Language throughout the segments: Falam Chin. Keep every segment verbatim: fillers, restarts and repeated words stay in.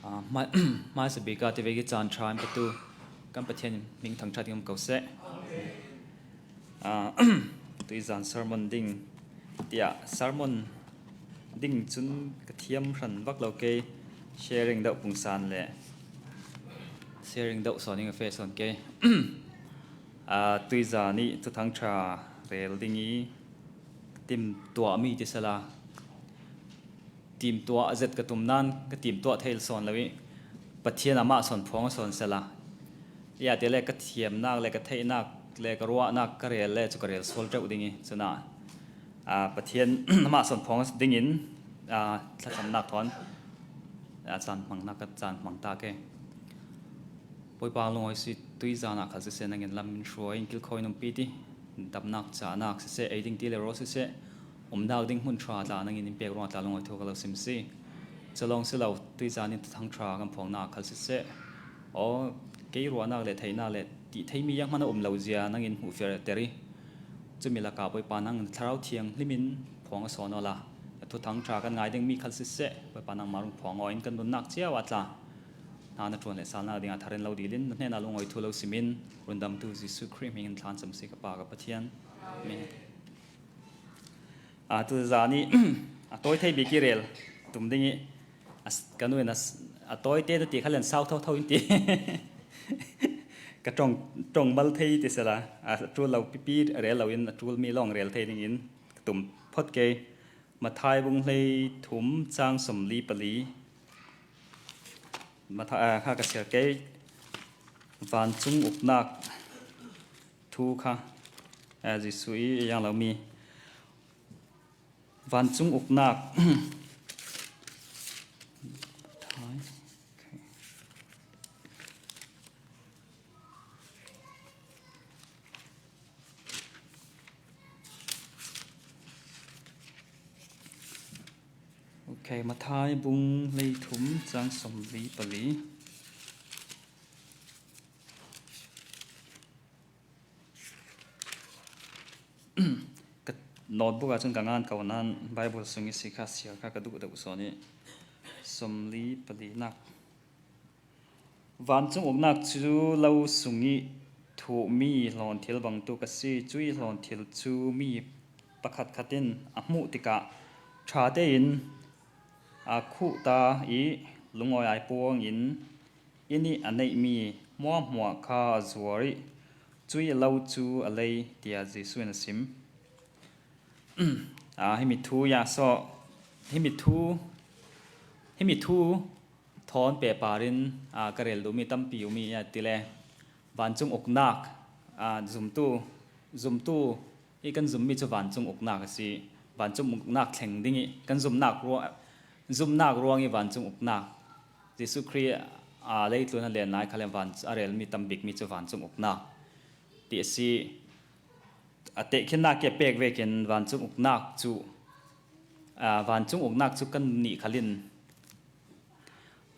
Ah, hmai, hmaisa bik a ti vek hi caan ṭha in petu kan Pathian in hming thangṭhat ding um ko seh. Ah, tuizan sermon ding tiah sermon ding cun ka thiam hran vak lo kei. Sharing deuh pungsan le sharing deuh sawn in ka feh sawn kei. Ah, tuizan ih Thuthang ṭha rel ding i ka timtuahmi ti sela, timtuah zet ka tum nain ka timtuah thei sawn lo i Pathian amah sawn phuang a sawn sela, ia ti le ka thiamnak le ka theihnak le ka ruahnak ka rel le cu ka rel sual ṭeuh ding i cunah, aa, Pathian amah sawn phuang dingin, aa, thlacamnak thawn, aa, caan hmangnak ka caan hmang ta ke. Bawipa lungawi si, tuizan ah khal siseh nangin lam in hruai in kilkhawi in umpi ti, damnak cahnak siseh, ei ding ti le rawl siseh, umnak ding hmun ṭha tla nangin in pek ruangah tla lungawi thu ka lo sim si. Cu lawng si lo, tuizan in Thuthang ṭha kan phuangnak khal siseh, aw, kei ruahnak le theihnak le tih theimi zianghman a um lo zia nangin hmuhfialter i, cumi lakah Bawipa nang Thlarau Thianghlim in phuang a sawn awla, Thuthang ṭha kan ngai dingmi khal siseh, Bawipa nangmah rung phuang aw in kan nunnak cio ah tla hna na ṭuan le salnak dingah thar in lo dil in na hnenah lungawi thu lo simin rundamtu Jesuh Khrih hming in thlan cam si ka Pa ka Pathian. Amen. Aa, tuzan ih a tawi thei bik i rel tum ding i, a s-, ka nu in a s-, a tawi te na ti kha len sau thotho in ti. Ka ṭong, ṭong mal thei ti sela, a ṭul lo pipi rel lo in a ṭulmi lawng rel thei dingin ka tum phot kei. Matthai bung hlei thum cang sawmli pali. Matthai, aa, kha ka siar kei. Vancung uknak thu kha, aa, Jesuh i yang lomi vancung uknak. Ok, Matthai bung hlei thum cang sawmli pali. Ka notebook ah cun ka ngan ko nain Bible sung i si kha siar kha ka duh deuh sawn i sawmli palinak. Vancung uknak cu lo sung i thuhmi hlawnthil bangtuk a si. Cuih hlawnthil cu mi pakhatkhat in a hmuh tikah ṭha tein aa khuh ta i lungawi aa puang in inn ih a neihmi hmuahhmuah kha a zuar i cuih lo cu a lei, tiah Jesuh in a sim. Aa, himi thu ya so, himi thu, himi thu thawn pehpar in, aa, ka rel duhmi tampi um i, aa, ti le vancung uknak, aa, zumtu, zumtu i kan zummi cu vancung uknak a si. Vancung uknak thleng ding i kan zumnak ruang, zumnak ruang i vancung uknak. Jesuh Khrih, aa, leitlun a len lai kha le van, a relmi tam bikmi cu vancung uknak ti a si. A tehkhinnak i a pek vekin vancung uknak cu, aa, vancung uknak cu kan nih khal in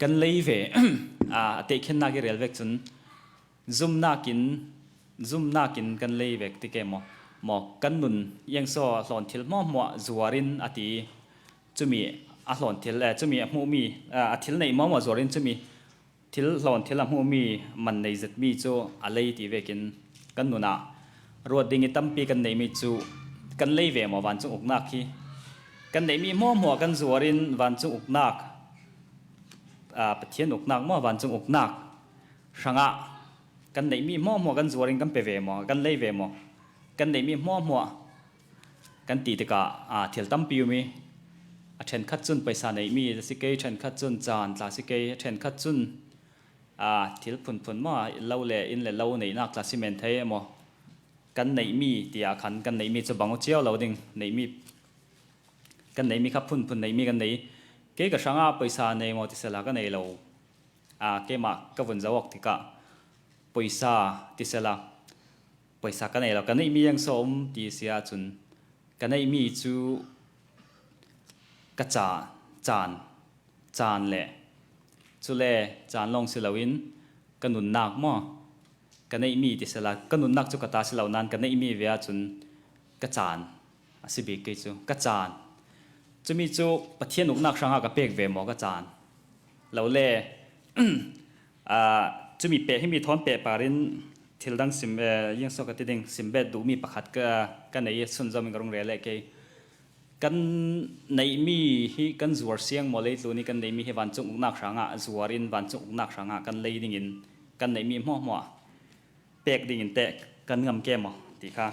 kan lei ve. Aa, a tehkhinnak i rel vek cun zumnak in, zumnak in kan lei vek ti ke maw? Maw, kan nun iangsaw hlawnthil hmuahhmuah zuar in a ti. Cumi a hlawnthil, eh, cumi a hmuhmi, eh, a thil neih hmuahhmuah zuar in cumi thil hlawnthil a hmuhmi man nei zetmi cu a lei ti vekin kan nun ah ruat ding i tampi kan neihmi cu kan lei ve maw, vancung uknak hi? Kan neihmi hmuahhmuah kan zuar in vancung uknak, ah, Pathian uknak maw, vancung uknak hrangah kan neihmi hmuahhmuah kan zuar in kan pe ve maw, kan lei ve maw? Kan neihmi hmuahhmuah kan ti tikah, aa, thil tampi um i, a ṭhenkhat cun paisa neihmi a si kei, ṭhenkhat cun caan tla si kei, a ṭhenkhat cun, aa, thil phunphun maw, lo le inn le lo neihnak tla si men thei emaw. Kan neihmi tiah khan kan neihmi cu bang aw cio lo ding, neihmi, kan neihmi kha phunphun neihmi kan nei. Kei ka hrangah paisa nei maw ti sela ka nei lo. Aa, keimah ka vun zoh awk tikah paisa ti sela, paisa ka nei lo, ka neihmi iangsaw um ti si ahcun ka neihmi cu ka ca, caan, caan le, cule caan lawng si loin ka nunnak maw, ka neihmi ti sela, ka nunnak cu ka ta si lo nain ka neihmi ve ahcun ka caan a si bik kei cu, ka caan. Cumi cu Pathian uknak hrangah ka pek ve maw, ka caan? Lo le, Aa, cumi peh hi mi thawn peh parin thil dang sim, eh, ziangso ka ti ding, simbet duh mi pakhat ka, ka nei, sunzom in ka rung rel leh kei. Kan neih mi hi kan zuar siang maw, leitlun hi kan neih mi hi vancung uknak hrangah zuar in vancung uknak hrangah kan lei dingin kan neih mi hmuahhmuah pek dingin teh kan ngam ke maw ti kha,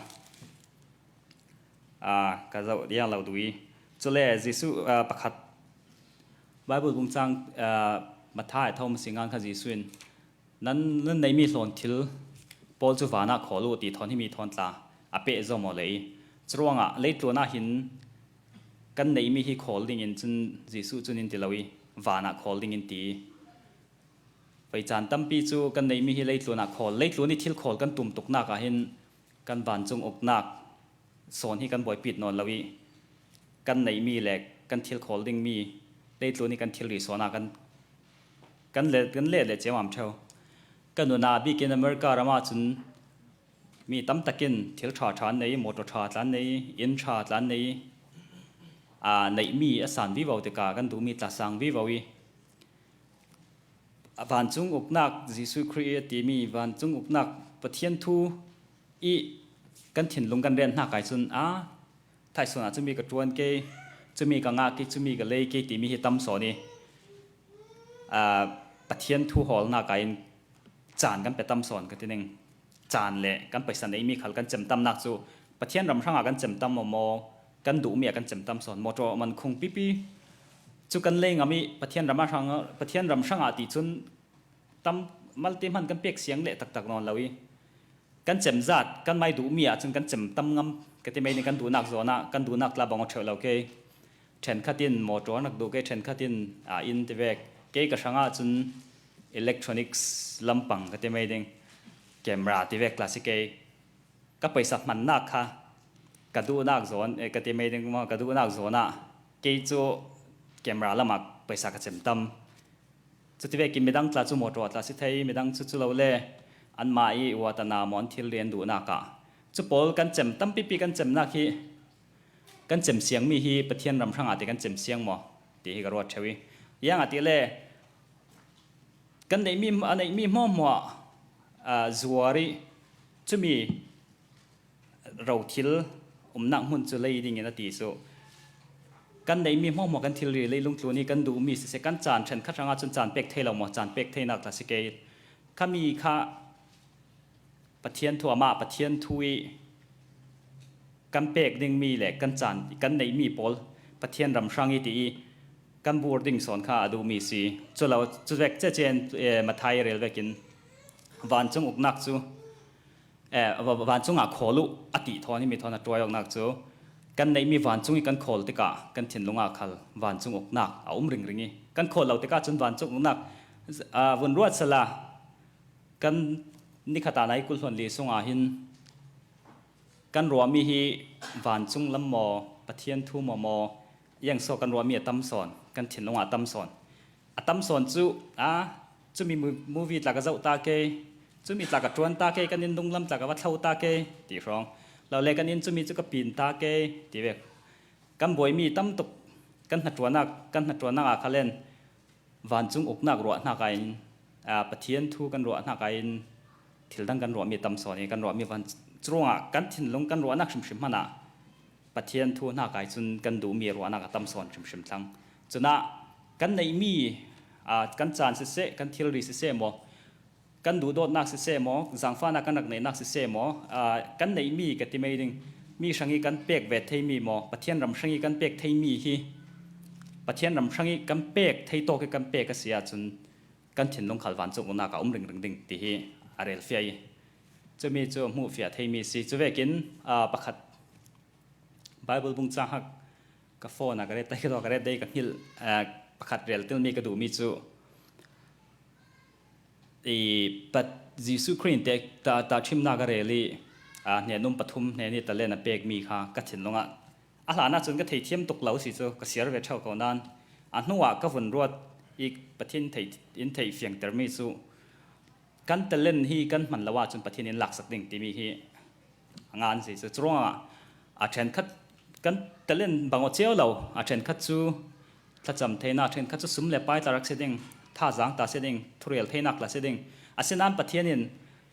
aa, ka zoh diang lo duh i. Cule Jesuh, aa, pakhat Bible bungchang, aa, Matthai a thawm a singan kha Jesuh in, "Nan, nan neih mi hlawn thil pawl cu vanah khawl uh," ti thawn hi mi thawn tla a peh zo maw lei. Curuangah leitlun ah hin kan neih mi hi khawl dingin cun Jesuh cun in ti lo i, vanah khawl dingin ti. Voi caan tampi cu kan neih mi hi leitlun ah khawl, leitlun i thil khawl kan tum tuknak ah hin kan vancung uknak sawn hi kan buaipit nawn lo i, kan neih mi le kan thil khawl ding mi leitlun i kan thilri sawn ah kan, kan let, kan let le ciamam ṭheu. Ka nunau bikin America ram ah cun mi tam takin thil ṭha ṭha an nei, motor ṭha tla an nei, inn ṭha tla an nei, aa, neih mi a san vivo tikah kan duh mi tla sang vivo i, a vancung uknak, Jesuh Khrih a timi vancung uknak Pathian thu i kan thinlung kan ren hnak ai cun, aa, thaisun ah cumi ka ṭuan kei, cumi ka ngah kei, cumi ka lei kei timi hi tam sawn i, aa, Pathian thu hawlnak ai in caan kan pe tam sawn ka ti ning. Caan le kan paisa neih mi khal kan cem tamnak cu Pathian ram hrangah kan cem tam maw, maw, kan duh mi ah kan cem tam sawn. Motor man khung pipi cu kan lei ngam i Pathian ram ah hrang, Pathian ram hrangah ti cun tam malte hman kan pek siang leh taktak nawn lo i, kan cem zat, kan mai duh mi ah cun kan cem tam ngam ka ti mai ning. Kan duhnak zawn ah, kan duhnak tla bang aw ṭheuh lo kei. Ṭhenkhat in motor nak duh kei, ṭhenkhat in, aa, inn ti vek. Kei ka hrangah cun electronics lampang ka ti mai ding, camera ti vek tla si kei. Ka paisa hmannak kha ka duhnak zawn, eh, ka ti mai ding maw, ka duhnak zawn ah kei cu camera lamah paisa ka cem tam. Cuti vekin midang tla cu motor tla si thei, midang cu cu lo le anmah i uatana maw an thilri an duhnak ah cu pawl kan cem, tampipi kan cemnak hi, kan cem siang mi hi Pathian ram hrangah ti kan cem siang maw ti hi ka ruat ṭheu i, ziangahtile kan neih mi, a neih mi hmuahhmuah, aa, zuar i cumi rothil umnak hmun cu lei dingin a ti cu. Kan neih mi hmuahhmuah kan thilri leilung tlun i kan duh mi siseh, kan caan ṭhenkhat hrangah cun caan pek thei lo maw, caan pek theinak tla si kei. Khami kha Pathian thu, amah Pathian thu i kan pek ding mi le kan caan, kan neih mi pawl Pathian ram hrang i ti i kan bur ding sawn kha a duh mi si. Cu lo, cu vek cecen, eh, Matthai rel vekin vancung uknak cu, eh, va-, vancung ah khawl uh a ti thawn hi mi thawn a ṭuai awknak cu kan neih mi vancung i kan khawl tikah kan thinlung ah khal vancung uknak a um ringring i kan khawl lo tikah cun vancung uknak, ah, vun ruat sala kan nikhat ah nai kul hluan li sungah hin kan ruahmi hi vancung lam maw, Pathian thu maw maw, ziangso kan ruahmi a tam sawn, kan thinlung ah a tam sawn. A tam sawn cu, a, cumi mu-, movie tla ka zoh ta kei, cumi tla ka ṭuan ta kei, kan inn dunglam tla ka va thlo ta kei, ti hrawng. Lo le kan inn cumi cu ka pin ta kei, ti vek. Kan buaimi tam tuk kan hnaṭuannak, kan hnaṭuannak ah khal in vancung uknak ruah hnak ah in, aa, Pathian thu kan ruah hnak ah in thil dang kan ruahmi tam sawn i kan ruahmi van, curuangah kan thinlung kan ruahnak hrimhrim hmanah Pathian thu hnak ah cun kan duhmi ruahnak a tam sawn hrimhrim thlang. Cunah kan neihmi, aa, kan caan siseh, kan thilri siseh maw, kan duhdawtnak siseh maw, zaangfahnak kan rak neihnak siseh maw, aa, kan neihmi ka ti mai ding, mi hrang i kan pek ve theimi maw, Pathian ram hrang i kan pek theimi hi Pathian ram hrang i kan pek thei tawk i kan pek a si ahcun kan thinlung khal vancung uknak a um ringring ding ti hi a rel fiah i, cumi cu hmuh fiah theimi si. Cu vekin, aa, pakhat Bible bung cang hak ka phone ah ka ret, ka ret dei ka hngilh, aa, pakhat rel tilmi ka duhmi cu, i, Pat-, Jesuh Khrih in te ta, tahṭhimnak a rel i, aa, hnen um pathum hnen i talent a pekmi kha ka thinlung ah a hlan ahcun ka theithiam tuk lo si cu ka siar ve ṭheu ko nain a hnuah ka vun ruat i Pathian theih, in theih fiangtermi cu kan talent hi kan hman lo ahcun Pathian in laksak ding timi hi a ngan si cu. Curuangah a ṭhenkhat kan talent bang aw cio lo, a ṭhenkhat cu thlacam theinak, a ṭhenkhat cu sum le pai tla rak si ding, thazang ta si ding, thurel theinak tla si ding. Asinan Pathian in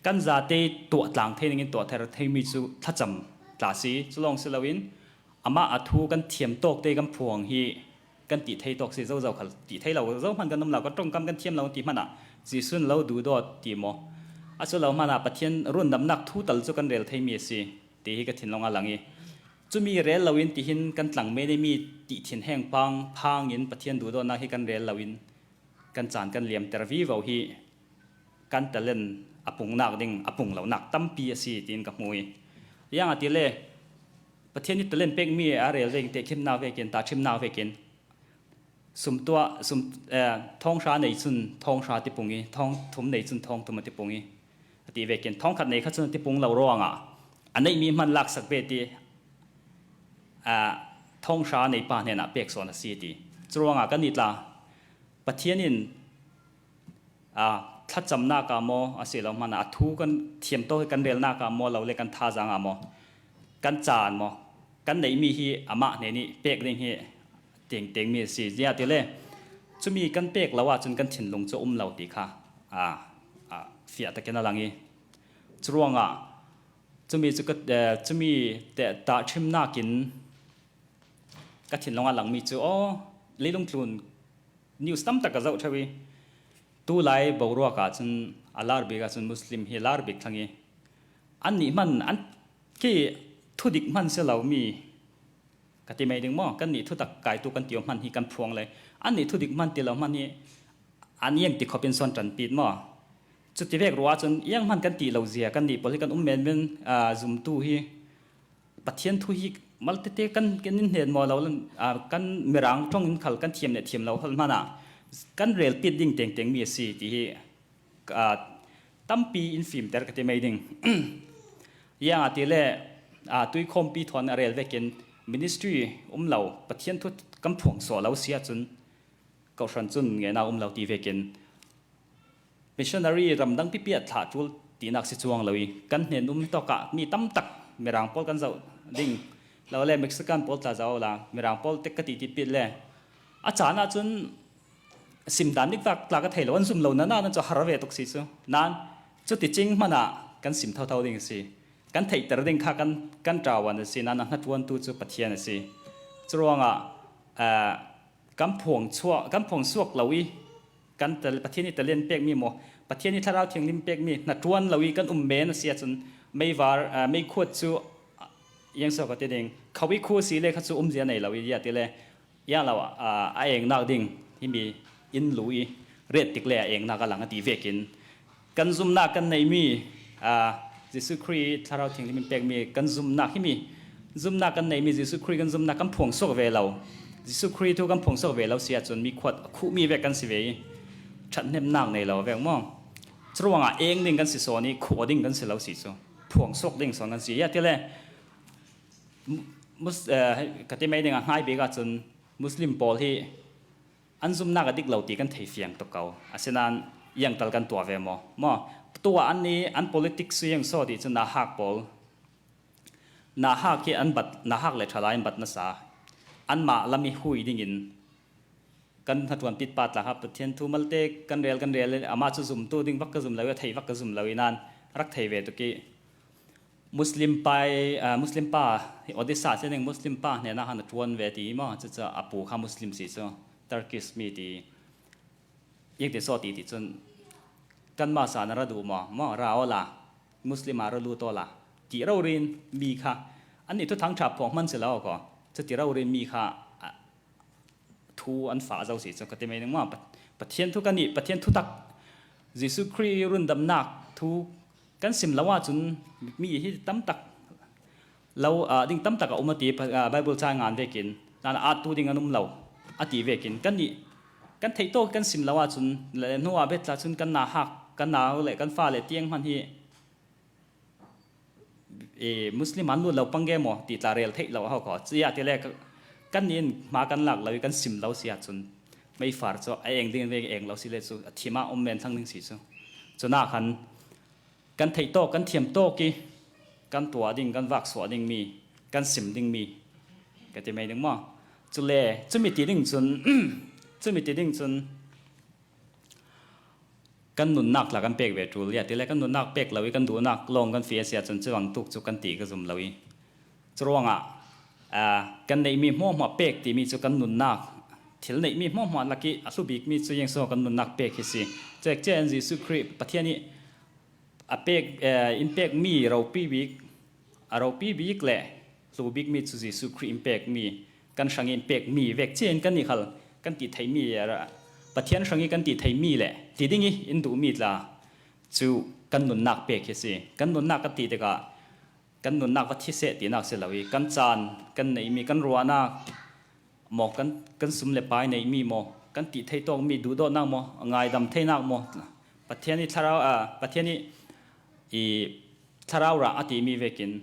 kan zate tuah tlang thei dingin tuah thei, theimi cu thlacam tla si, cu lawng si loin amah a thu kan thiam tawk te kan phuang hi kan tih thei tawk si, zozo khal tih thei lo, zohman kan um lo, kan ṭongkam kan thiam lo ti hmanah Jesuh in lo duhdawt ti maw? A cu lo hmanah Pathian rundamnak thu tal cu kan rel theimi a si ti hi ka thinlung a lang i, cumi rel loin tihin kan tlang men i mi tih thinheng pang phangin Pathian duhdawtnak hi kan rel loin kan caan kan liamter vivo hi kan talent a pungnak ding, a pung lonak tampi a si tiin ka hmu i, ziangahtile Pathian ih talent pekmi a rel vekin, tehkhimnak vekin, tahṭhimnak vekin, sum tuah, sum, eh, thawng hra nei cun thawng hra ti pung i, thawng thum nei cun thawng thum a ti pung i, a ti vekin, thawng khat nei kha cun a ti pung lo ruangah a neihmi hman laksak ve ti, ah, thawng hra nei pa hnenah pek sawn a si ti. Curuangah kan ih tla Pathian in, ah, thlacamnak ah maw, a si lo hmanah a thu kan thiam tawk hi kan relnak ah maw, lo le kan thazang ah maw, kan caan maw, kan neihmi hi amah hnen ih pek ding hi tengtengmi a si. Ziangahtile cumi kan pek lo ahcun kan thinlung cu a um lo ti kha, ah, ah, fiah takin a lang i, curuangah cumi cu ka, eh, cumi te, tahṭhimnak in ka thinlung a langmi cu, aw, leilung tlun news tam tak ka zoh ṭheu i, tulai boruak ahcun a lar bik ahcun Muslim hi a lar bik thlang i, annih hman, an, khi thudik hman si lomi, ka ti mai ding maw? Kannih thutak kaitu kan ti aw hman hi kan phuang le, annih thudik hman ti lo hman hi an iang ti khawpin sawn ṭanpit maw? Cutivek ruah ahcun iang hman kan ti lo zia, kannih pawl hi kan um menmen, aa, zumtu hi Pathian thu hi mal tete kan, kan in hnen maw lo, aa, kan mirang ṭong in khal kan thiam le thiam lo hal hmanah kan relpit ding tengtengmi a si ti hi, aa, tampi in fimter ka ti mai ding. Ziangahtile, aa, tuikhawmpi thawn a rel vekin ministry um lo, Pathian thu kan phuang suah lo si ahcun, kohhran cun ngenak um lo ti vekin, missionary ramdang pipi a thlah ṭul tinak si cuang lo i, kan hnen um tawkah mi tam tak Mirang pawl kan zoh ding lo le, Mexican pawl tla zoh la, Mirang pawl tek ka ti tipit le, a caan ahcun sim dan dik vak tla ka thei lo, an zum lo, nan ah nan cu har ve tuk si cu. Nan cuticing hmanah kan sim thotho ding a si. Kan theihter ding kha kan, kan ṭawan a si, nan a hnaṭuantu cu Pathian a si. Curuangah, aa, kan phuang chuak, kan phuang suak lo i, kan tal-, Pathian ih talent pekmi maw, Pathian ih Thlarau Thianghlim pekmi hnaṭuan lo i kan um men a si ahcun, meivar, aa, meikhuat cu, aa, iang so ka ti ding, kho i khu a si le kha cu umzia nei lo i, ziahtile, iang lo, aa, a engnak ding himi in lu i ret tik le a engnak a lang a ti vekin, kan zumnak kan neihmi, aa, Jesuh Khrih Thlarau Thianghlim in pekmi kan zumnak himi, zumnak kan neihmi Jesuh Khrih kan zumnak kan phuang suak ve lo. Jesuh Khrih thu kan phuang suak ve lo si ahcun mi khuat a khuhmi vek kan si ve i, ṭhathnemnak nei lo vek maw? Curuangah eng ding kan si sawn i, khuh ding kan si lo si cu. Phuang suak ding sawn kan si. Ziahtile, Mus-, eh, ka ti mai ding a, hngai bik ahcun Muslim pawl hi an zumnak a dik lo ti kan thei fiang tuk ko. Asinain iangtal kan tuah ve maw? Maw, tuah an i, an politics cu iang so ti cu nauhak pawl, nauhak hi an bat, nauhak le ṭhalai an bat nasa, anmah lam i hui dingin kan hnaṭuan pit pa tla kha Pathian thu malte kan rel, kan rel, amah cu zumtu ding vak ka zum lo i, a thei vak ka zum lo i, nan rak thei ve tuk i, Muslim pa i, aa, Muslim pa, Odisha si ning Muslim pa hnenah han a ṭuan ve ti maw? Cucu a pu kha Muslim si cu, Turkish mi ti. Iang ti saw ti ti cun, kanmah sa na ra duh maw? Maw, ra awla, Muslim ah ra lut awla, ti rori in mi kha, annih thuthang ṭha phuang hman si lo ko. Cuti rori in mi kha, a, thu an fah zo si cu ka ti mai ning maw? Pa-, Pathian thu kan ih, Pathian thutak, Jesuh Khrih rundamnak thu kan sim lo ahcun mi hi tam tak lo, ah, ding tam tak a um a ti, pa-, ah, Bible ca ngan vekin, nan a attu ding an um lo a ti vekin, kan ih, kan theih tawk kan sim lo ahcun, le hnu ah bet tla cun kan nauhak, kan nau le kan fale tiang hman hi, e, Muslim an lut lo pang ge maw ti tla rel theih lo a hau kho. Ziahtile ka, kan nih in hma kan lak lo i kan sim lo si ahcun meifar cu a eng ding ve, eng lo si le cu a thim ah um men thlang ding si cu. Cunah khan kan theih tawk, kan thiam tawk i kan tuah ding, kan vak suah dingmi, kan sim dingmi ka ti mai ding maw? Cule cumi ti ding cun, cumi ti ding cun, Kan nunnak tla kan pek ve tul, ziahtile kan nunnak pek lo i kan duhnak lawng kan fie sia cun civang tuk cu kan ti ka zum lo i. Curuangah, aa, kan neihmi hmuahhmuah pek timi cu kan nunnak, thil neihmi hmuahhmuah lak i a hlu bikmi cu ziangso kan nunnak pek hi si. Cek cia in Jesuh Khrih Pathian i a pek, eh, in pekmi ropi bik, a ropi bik le hlu bikmi cu Jesuh Khrih in pekmi, kan hrang i in pekmi vek cia in kan i khal kan ti theimi, a ra-, Pathian hrang i kan ti theimi le ti ding i in duhmi tla cu kan nunnak pek hi si. Kan nunnak kan ti tikah kan nunnak va thi seh tinak si lo i, kan caan, kan neihmi, kan ruahnak maw, kan, kan sum le pai neihmi maw, kan ti thei tawkmi duhdawtnak maw, ngaidam theinak maw, Pathian i thlarau, a, Pathian i, i thlarau rah a timi vekin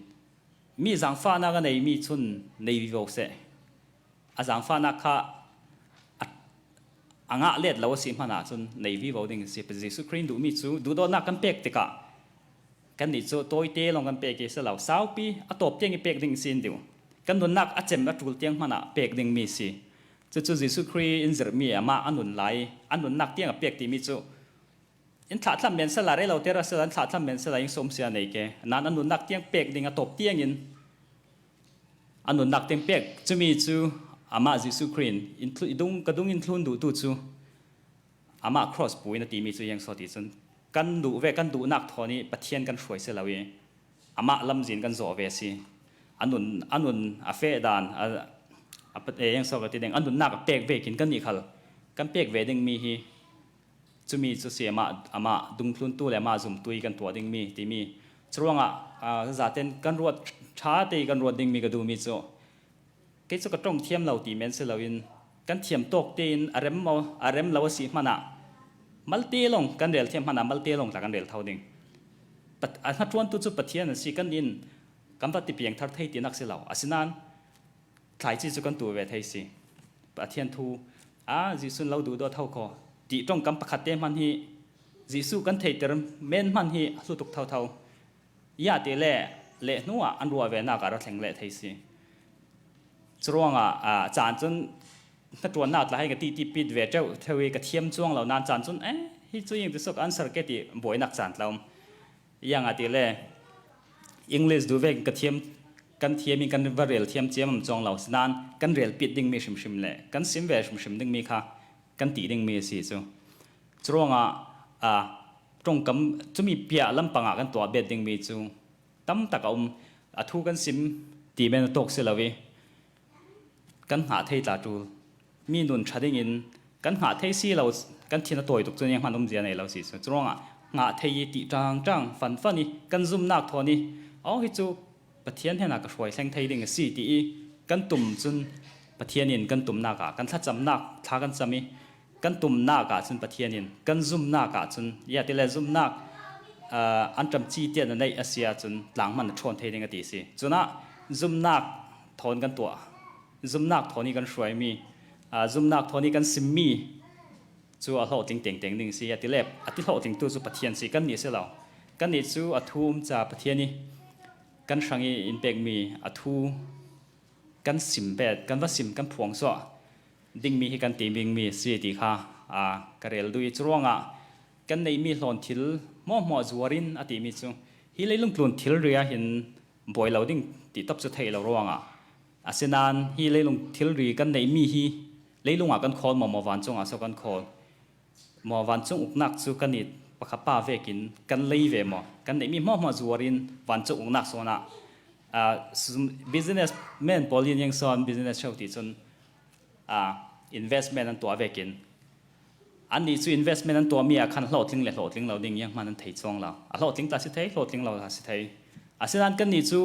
mi zangfahnak a neimi cun nei vivo seh. A zangfahnak kha a, a ngah let lo a si hmanah cun nei vivo ding a si. Jesuh Khrih in duhmi cu duhdawtnak kan pek tikah kannih cu tawite lawng kan pek i si lo, saupi a tawp tiang i pek ding a si in duh. Kan nunnak a cem a tul tiang hmanah pek dingmi a si. Cucu Jesuh Khrih in zirhmi amah a nun lai, a nunnak tiang a pek timi cu in thlahthlam men sala, rei lo te ra sala, in thlahthlam men sala, in sawm sia nei ke. Nan a nunnak tiang pek ding a tawp tiangin a nunnak tiang pek cumi cu amah Jesuh Khrih in, in thlu-, i dung, ka dung in thlun duhtu cu amah cross pu in a timi cu ziangso ti cun kan duh ve, kan duhnak thawn i Pathian kan hruai si lo i amah lamzin kan zawh ve a si. A nun, a nun a feh dan, a, a, eh, ziangso ka ti ding, a nunnak a pek vekin kannih khal kan pek ve dingmi hi cumi cu si, amah, amah dungthluntu le amah zumtu i kan tuah dingmi timi. Curuangah, aa, zaten kan ruat ṭha te i kan ruat dingmi ka duhmi cu kei cu ka ṭong thiam lo ti men si loin kan thiam tawk tein a rem maw, a rem lo a si hmanah malte lawng kan rel thiam hmanah malte lawng tla kan rel tho ding. Pat-, a hnaṭuantu cu Pathian a si, kan in kan va ti piangthar thei tinak si lo. Asinain thlaici cu kan tuh ve thei si. Pathian thu, a, Jesuh in lo duhdawt tho kho ti ṭongkam pakhat te hman hi, Jesuh kan theihter men hman hi a hlu tuk thotho. Ziah ti le, leh hnuah an ruah ve nak ah ra thleng leh thei si. Curuangah, a, caan cun hnaṭuannak tla hei ka ti, ti pit ve ṭeuh theu i ka thiam cuang lo nan caan cun, eh, hi cu ing ti suk answer ke ti buainak caan tla um. Ziangahtile English duh vekin ka thiam, kan thiam in kan va rel thiam ciamam cuang lo, sinain kan rel pit dingmi hrimhrim le kan sim ve hrimhrim dingmi kha kan ti dingmi a si cu. Curuangah, a, ṭongkam cumi piah lampangah kan tuah bet dingmi cu tam tak a um. A thu kan sim ti men a tawk si lo i, kan hngah thei tla ṭul. Mi nun ṭha dingin kan hngah thei si lo, kan thin a tawi tuk cun eng hman umzia nei lo si cu. Curuangah hngah thei i ti ṭangṭang fanfan i kan zumnak thawn i, aw, hi cu Pathian hnenah ka hruai thleng thei ding a si ti i kan tum cun Pathian in kan tumnak ah kan thlacamnak thla kan cam i, kan tumnak ah cun Pathian in kan zumnak ah cun, ziah ti le zumnak, aa, an ṭamci tiah na neih a si ahcun tlang hman a ṭhawn thei ding a ti si. Cunah zumnak thawn kan tuah, zumnak thawn i kan hruaimi, aa, zumnak thawn i kan simmi cu a hlawhtling tengteng ding si. A ti le, a ti hlawhtlingtu cu Pathian si, kannih si lo. Kannih cu a thu um ca Pathian i kan hrang i in pekmi a thu kan sim bet, kan va sim, kan phuang suah dingmi hi kan ti dingmi si ti kha, aa, ka rel duh i, curuangah kan neihmi hlawn thil hmuahhmuah zuar in a timi cu hi leilung tlun thilri ah hin buai lo ding ti tawp cu theih lo ruangah, asinain hi leilung thilri kan neihmi hi leilung ah kan khawl maw, maw vancung ah so kan khawl? Maw vancung uknak cu kan i pakhat pa vekin kan lei ve maw? Kan neihmi hmuahhmuah zuar in vancung uknak sawn ah, aa, sum-, business men pawl in ziangsawn business hreu ti cun, aa, investment an tuah vekin annih cu investment an tuahmi ah khan hlawhtling le hlawhtling lo ding zianghman an thei cuang lo. A hlawhtling tla si thei, hlawhtling lo tla si thei. Asinain kannih cu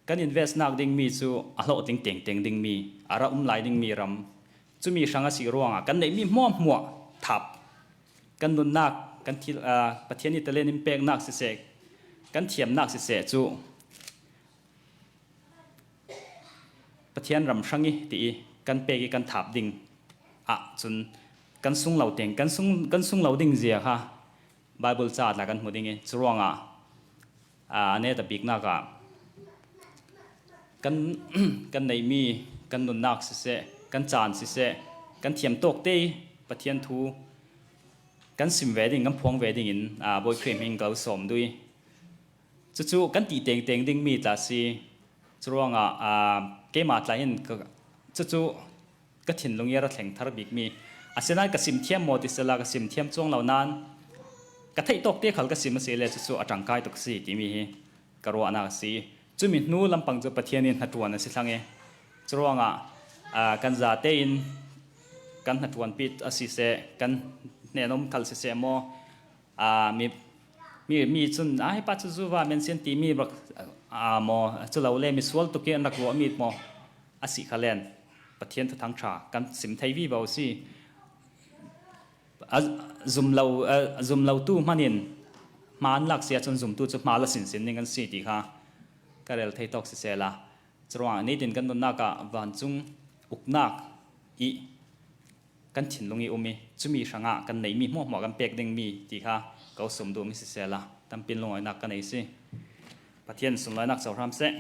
kan investnak dingmi cu a hlawhtling tengteng dingmi, a ra um lai dingmi ram, cumi hrang a si ruangah kan neihmi hmuahhmuah thap, kan nunnak, kan thil, aa, Pathian i talent in peknak siseh, kan thiamnak siseh cu Pathian ram hrang i ti i kan pek i kan thap ding ahcun kan sung lo teng, kan sung, kan sung lo ding zia kha Bible caah tla kan hmu ding i, curuangah, aa, a net a biknak ah kan, kan neihmi, kan nunnak siseh, kan caan siseh, kan thiam tawk te i Pathian thu kan sim ve ding, kan phuang ve dingin, aa, Bawi Khrih hming ka lo sawm duh. Cucu kan ti tengteng ding mi tla si. Curuangah, aa, keimah tla hin ka, cucu ka thinlung i a ra thleng thar bik mi. Asinan ka sim thiam maw ti sela, ka sim thiam cuang lo nan, ka theih tawk te khal ka sim a si le, cucu a ṭangkai tuk si timi hi ka ruahnak a si. Cumi hnu lampang cu Pathian in hnaṭuan a si thlang i, curuangah, aa, kan zate in kan hnaṭuanpi a si seh, kan hnenom khal si seh maw, aa, mi, mi, mi cun, "Aa, hi pa cu zuva mensian," timi rak, aa, maw, cu lo le misual tuk i an rak ruahmi maw a si kha len, Pathian Thuthang ṭha kan sim thei vivo si. A zum lo, a zum lotu hmanin hma an lak si ahcun zumtu cu hma la sinsin ding an si ti kha ka rel thei tawk sisela, curuangah nitin kan nunnak ah vancung uknak i kan thinlung i um i, cumi hrangah kan neihmi hmuahhmuah kan pek dingmi ti kha ka sawm duhmi sisela, tampi in lungawinak ka nei si. Pathian sunlawinak cohram seh.